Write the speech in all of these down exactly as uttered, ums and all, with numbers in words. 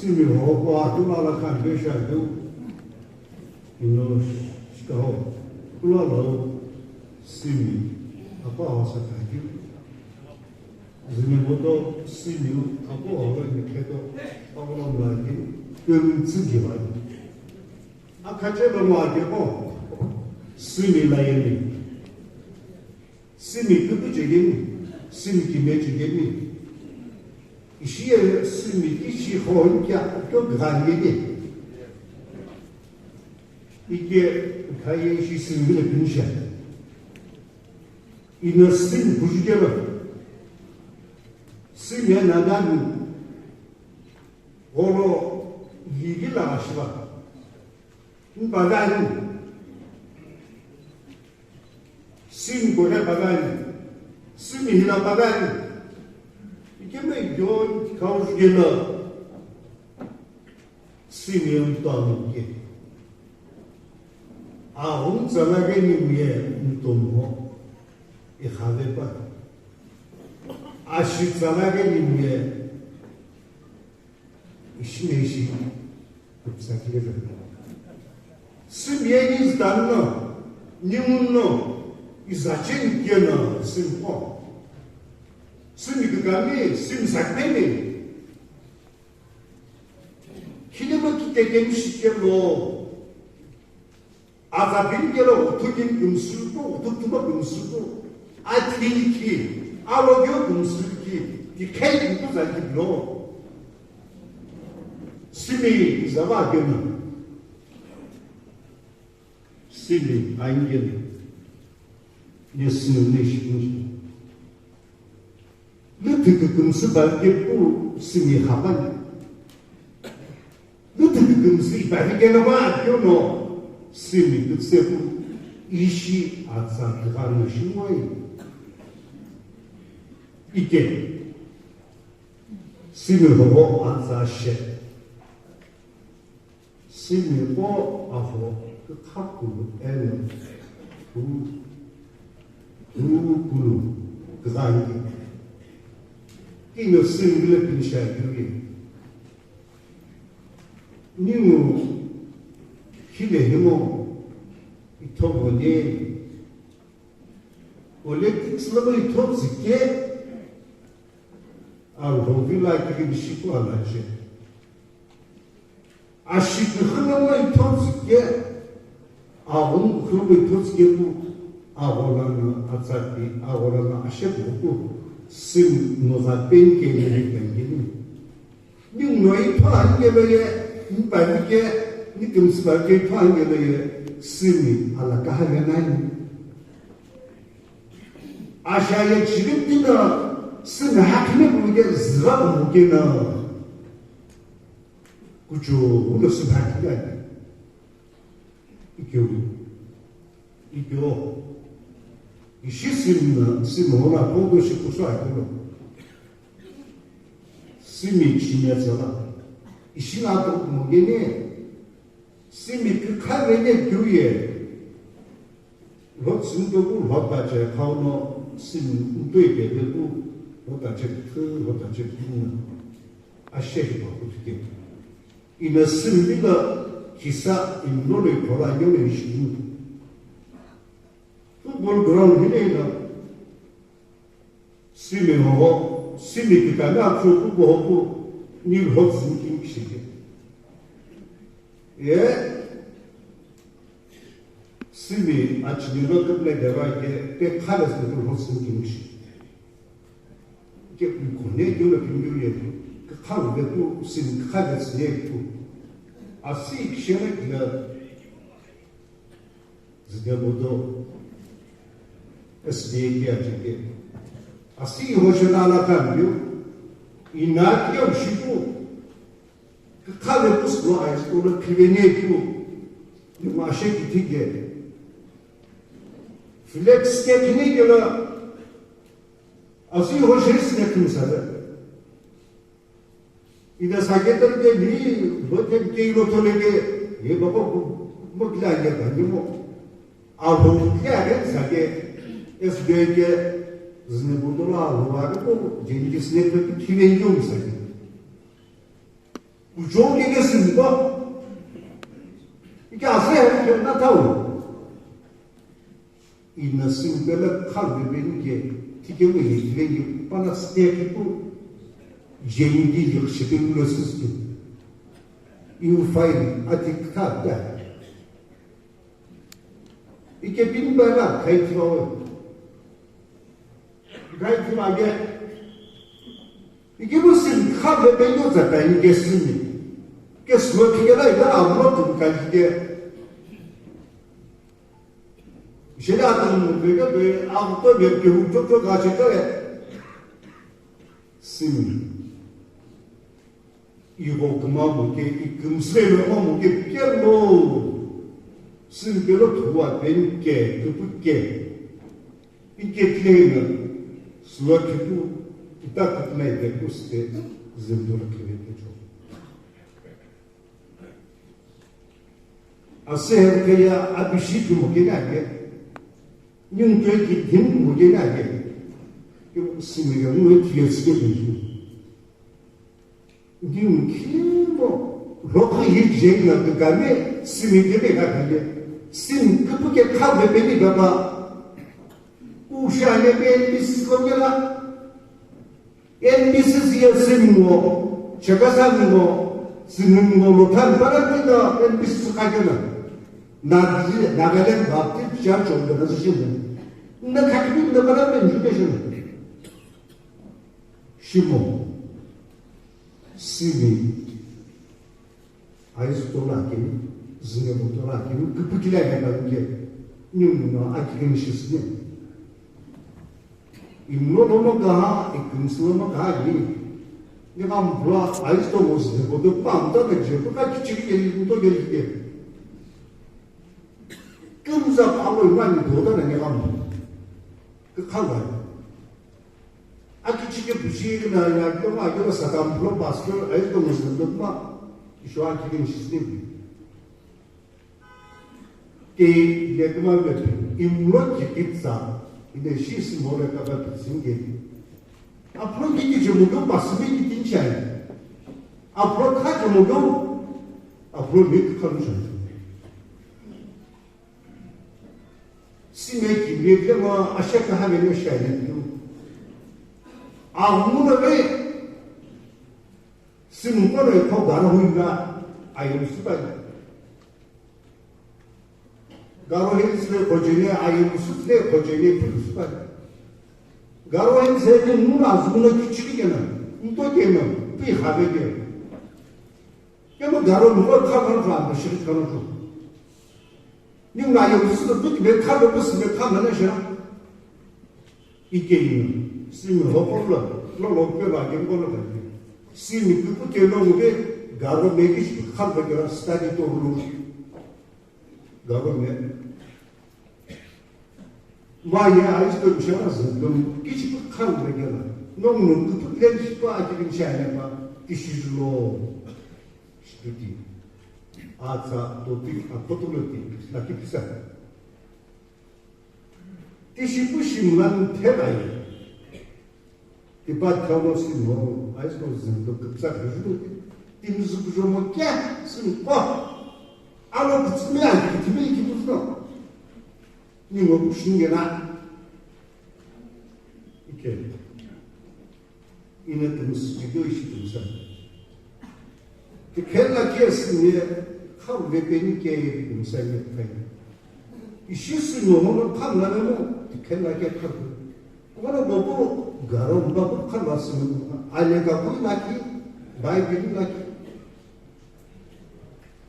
Simi hoho akula la khan besha du. Ino shikaho. Kula lo simi apa hosa kaju. Zini moto simi apa hola ni keto. Apa lo mla ki. Kum tsugi ba. Akache lo ma ke ko. Simi la yeni. Simi kuku chekemi, simi kime chekemi. Ishi ye simi kishi khon kya kyo ghan ye de. Ike khaye ishi simi le pinisha. Ina simi kuju kela. Simi ya nadanu. Oro yigi la ashiba. Mbagani. Simi kore bagani, simi hila bagani. Ikeme yon kaujugela. Simi yon tonu ke. Ahun tsala geni miye ntomo. Ikhave pa. Ashi tsala geni miye. Ishi ne ishi. Simi yeni zdanno, nimunno, izacheni keno, simi ko. Simi kikami, simi sakmeni. Kinema kitekemi shikelo. Azapini kelo uthukini kumsuku, uthuktuma kumsuku. Athili ki, alogyo kumsuku ki, dikhai kumku zaki blo. Simi izava keno. Simi angel. Nesino neshi kunji. Lüthü kükümsü balkepu simi hapani. Lüthü kükümsü ipahi kenova akyono simi küksepu ishi atsa kükha no shimoi. Ike. Simi hoho atsa she. Simi qo aho kükha kulu eno tu, tu kulu kükha ani. Kino simi le pinisha yuri. Ningu hile himo ithobo ne. Politics lo itho tsike. Alhou vila kiri bishiku alache. Ashiküxü lono ithontsüke, aghungu küxü lono ithontsüke pu, agholano atsapi, agholano ashepu pu, simi nuza penke niri pengeni. Ninguno itho angelo ye, nipavike, nikimsipavike itho angelo ye, simi alakaha venani. Ashaya chiripina, simi hakine buke, zira buke na. Kuchu uno sibhakilani. Ikyo. Ikyo. Ishi simna, simona kodo shi kusa ikyo. Simi chinya tsala. Ishi na to mugene. Simi kikha vene kyuye. Lhot simi to ku lhot ta che khau no simi ntoi pe pe ku lhot ta che khu lhot ta che khu na. Ashe hi ba ku tike. Ina simi la kisa imno le khola yo le shi. Football ground hi le na. Simi hoho, simi kitami aksu kubo hoku ni lhot simi kim kishike. Ye, simi achini lo kipne deva ke, pe khale simi lhot simi kim kishike. Ke kone ke lo kim ye, ke khale de tu, simi khale simi tu. Asi kishene kila, Zide bodo S B A ki achike. Asi hoshena ala kambiu. Ina ki ushiku. Kale puslo ai skolo kivene kiu. Ni mashe kitike. Flex ke kine kela. Asi hoshesine kimsale. Ida saketer ke ni, lote ke ilo tole ke, ye baba ku, mo kila ye ba ni mo. Alo kila ke sake, S B A ke, zine butola alo wa ko, jeni ke sine ke kive yum sake. Kuchou kene sümpa. Ike ase heri kena tau. Ina sümpe la khalve beni ke, tikemu ye kile ye, pana step pu, jeni di yek shipe lo sistu. You find atik ta da. Ike pin ba la, kai tiwa we. Kai tiwa ge. Ike bu sim khalve beni o zata ike simi. Ke swa kike la ida amro tun kai kike. Shela tun mu kike be, am to be ke hu to to ga che kare. Simi. Igho küma mu ke, ikümsüle lo mu ke, kelo. Simi kelo thuwa pen ke, küpü ke. Ike claim, suwa kipu, ita küpüna ite kuste, zimdura kene ke cho. Ase hem ke ya abishi ki mo kene ake. Nyung ke ki dim mo kene ake. Yo simi ya mo ki ya sike ni. Dim kimo, rokhi hi jeng na ke kame, simi kene ka kame. Sim küpü ke khalve beni baba. Usha ne be N B C ko kela. N B C ye sim ngo, Chakhesang ngo, Tsining ngo, Lothan para ti na N B C ka kela. Na, Nagaland Baptist Church Organization. Na khakhi na para men education. Shimo, simi, aizuto lakini, züneboto lakini, küpükila kena nge, nyumuno akikini shisini. Imlo lomo kaha, ikümsü lomo kaha yini. Nika mpula aizuto mo züneboto, pa amta na jepo ka kichiri keli, mto keli keli. Kümza palo imani dota na nika mpula. Kükhala. Akichike pushi na ya koma koma saka mplo pastor ayi to mo zendo ma isho akike ni shisini. Ke le koma le imlo kikitsa ine shi simole ka ba singe. Apro kiki je mo ko pasmi ki tinchai. Apro kha je mo ko apro mi khamchai. Sime ki mekle ma ashe kaha vele shayene tu. Aghumuna ve simu kono ekho garo huina ayo supai. Garo hensile khojene ayo sutle khojene tu supai. Garo hensile muna azumuna kichiki kena. Nto kena, pi khaveke. Kemu garo nuko kha kano tsa, mashiri kano tsa. Ni nga yo kusu tu ki be kha lo kusu be kha mana shira. Ike ni, simi ho ko lo, lo lo pe ba ke ko lo ka. Simi ku ku ke lo nge, garo me ki shi kha be garo study to lo. Garo me. Vaye aizuto mishara zündum kichipu khan vegela. Nongu nongu tu plan shipa akibin shayana pa tishilo. Shituti. Atsa topic apotulo ti laki pisa. Tishipu shimlan thelaye. Tipa thalo sino, aizuto zündo küpsa küzü, timzü kujomo kya sino. Alo kutsumi a kitimi kibuzno. Ni ngo kushingena. Ike. Ina timzü kido ishi timsa. Tikhela kya sino, kham vepeni ke timsa ye kai. Ishi sino mo kham na mo, tikhela kya kham. Kono gopu garo bapu khalva simi, ale kapu laki, Bible laki.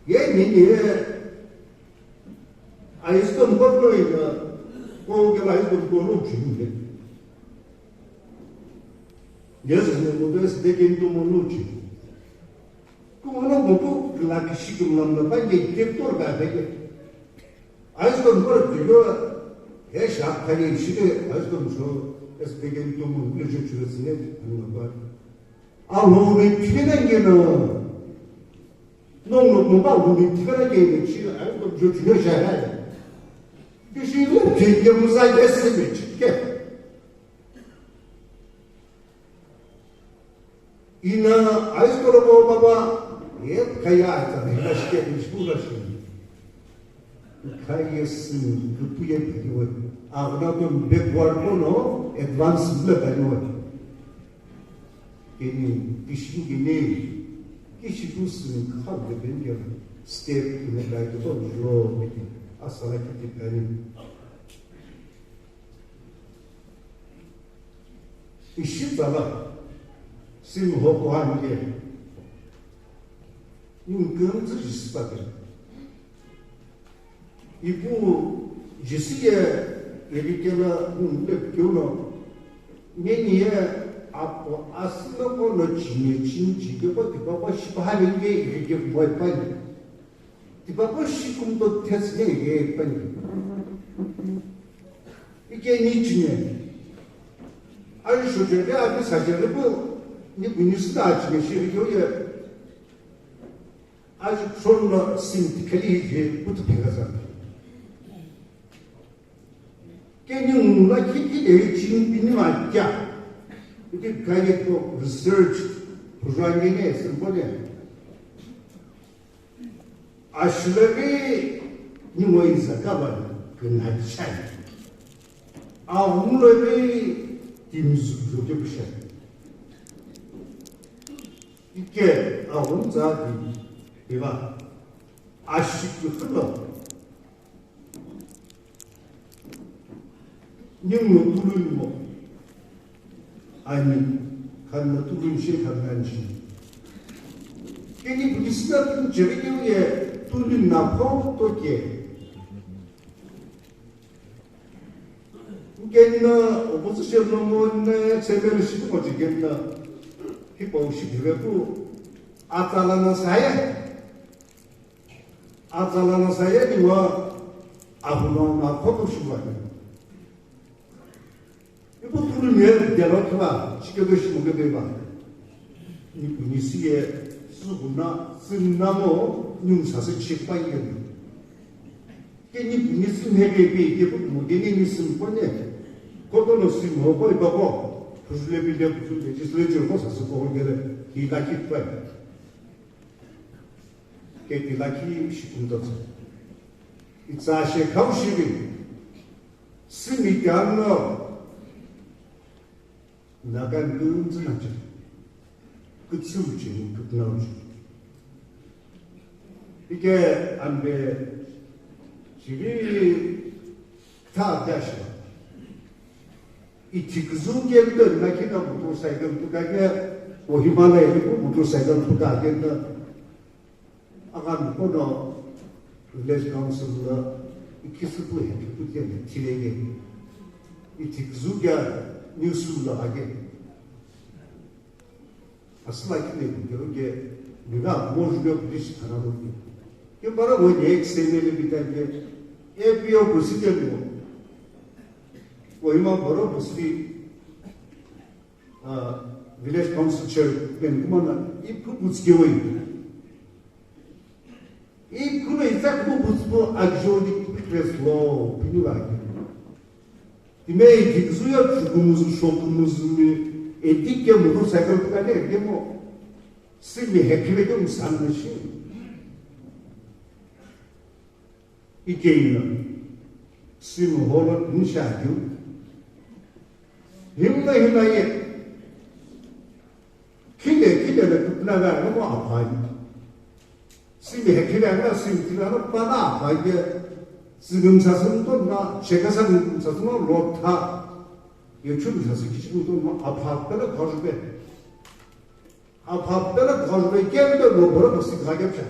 Ye nini ye, aizuto mkoplo ina, ko ke aizuto mkoplo chini ye. Yesu ne mkoplo side ke nto mo no chini. Kumono gopu laki shikim lamna pa ye ke tor ba ke. Aizuto mkoplo digo, he sha khani shide, aizuto mso, es begin to mo le je chule sine, anu ba. A lo me pide na ye no. No no mo ba lo me pide na ye no chi, aizuto mso chule sha ha. Bishi lo ke ye mo sa ye se me chi ke. Ina aizuto lo baba, Ye kaya ata na shike ni shula shi. Kaya sin kupuye padiwe. Agna to backward no advance le padiwe. Kini kishin kini kishipu sin kha de ben ya step in the right to lo. Asala kiti kani. Ishi tsala, sin hokuhani ye. Yungkümtsü jisipake. Ipu jisiye, erikela, yungkep kyono. Neniye, apo, asilo kono chine, chinchi, kepo, tipapa, shipahale, nge, erikep, moi, pani. Tipaqo shi kumto thesü ye pani. Ike ni chine. Ari shojere, ari sajere bu ni buni sida chine shi ike ye. Ari shonno sinti khali ye kutu phega sa. Keni ngula kiki de chin bini ma kya. Ike kaya ko research pujani ne simple. Ashilaghi ningu izakava kinhachai. Aghumlaghi timzukzukhe pushai. Ike aghumza di iva. Ashikhi khilo. Ningu tulungu. Ani, khanna tulun shi khanna anji. Keni Buddhist na tun jerikiu ye tulun na pho to ke. Keni na opposition no mo na seven shi ko jikeni na. Hipo shi dive ku. Atala na saya. Atala na saya niwa ahuno na khoto shiwa. Ipu tulu ne delo kiba, chikedo shimoke deba. Ni kunisi ye, suguna, sinna mo, nyung sase chikpa ye. Ke ni kunisi ne be be, ke pu mo ke ni ni sim ko ne. Koto no sim ho ko iba ko. Puzule bi de puzu legislature ko sase ko gele, hi la kitpa. Keti lakhi shikumtotso. Itsa she khau shivi. Simi kyanno. Naga ngunzu nachi. Kutsu uchi, kutna uchi. Ike ambe shivi ta dashi. Ithikzu kendo nakhi na motorcycle puka ke, o Himalaya ko motorcycle puka kendo. Agami kono village council la ikisipu he kipu ke thilenge. Ithikzu kya news la age. Asla kine ke ke mina mo ju ke police thana lo ke. Ke bara wo ye ek se ne le bita ke. A P O president wo. Kohima boro basti, ah, village council chairman kuma na ipu butske wo. Ipu na itsa kuma butsko ajodi press lo pinu la ke. Ime ithikzu ya chukumuzu shokumuzu mi etike motorcycle kane ke mo. Simi hekile ke musan shi. Ikeina, simi holo nisha kyu. Himna himna ye. Khile khile le kupna ga no mo aphai. Simi he khile ga simi khile no pana aphai ye. Simi sa simi to na, cheka sa simi sa simi lo tha. Ye chumi sa simi kichi to ma apha pele khajbe. Apha pele khajbe kendo no boro ko sikha ke pha.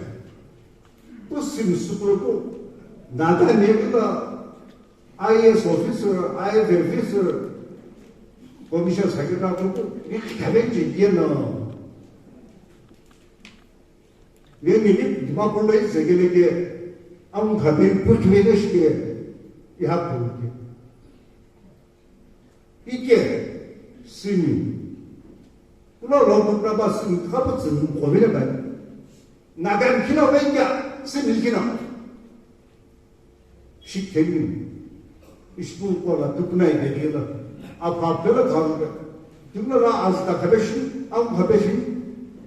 Pu simi sukuru pu. Nada ne la I A S officer, I A S officer, commission secretary ko ni khabe je ye no. Ye ni ni ma ko le se ke le ke am khabe pu khabe ne shi ke. Ya ko ke. Ike, simi. Kulo lo kupna ba simi kapu tsimi kovile ba. Nagan kina wenja, simi kina. Shikeni. Ishpu kola tukna ide la. Apa pela kalu. Tukna la azta kabeshi, am kabeshi.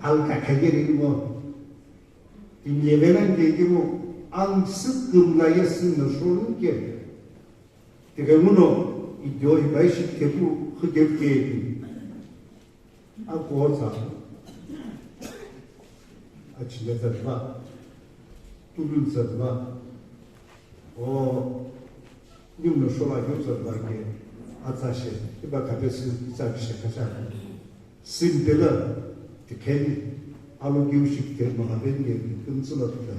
Al kakageri mo. Timi levenani kekemu angsü kümla ye sü no shorunike. Tighenguno idio ibai shi kepu khikepu kepi. Ako tsa. Achile tsa ba. Tulun tsa ba. O nimno shola yotsa ba ke. Atsa she. Iba kapesi itsa bishe kacha. Simpela tikheni alokiu shi kitheni mangaveni kümtsü la tuta.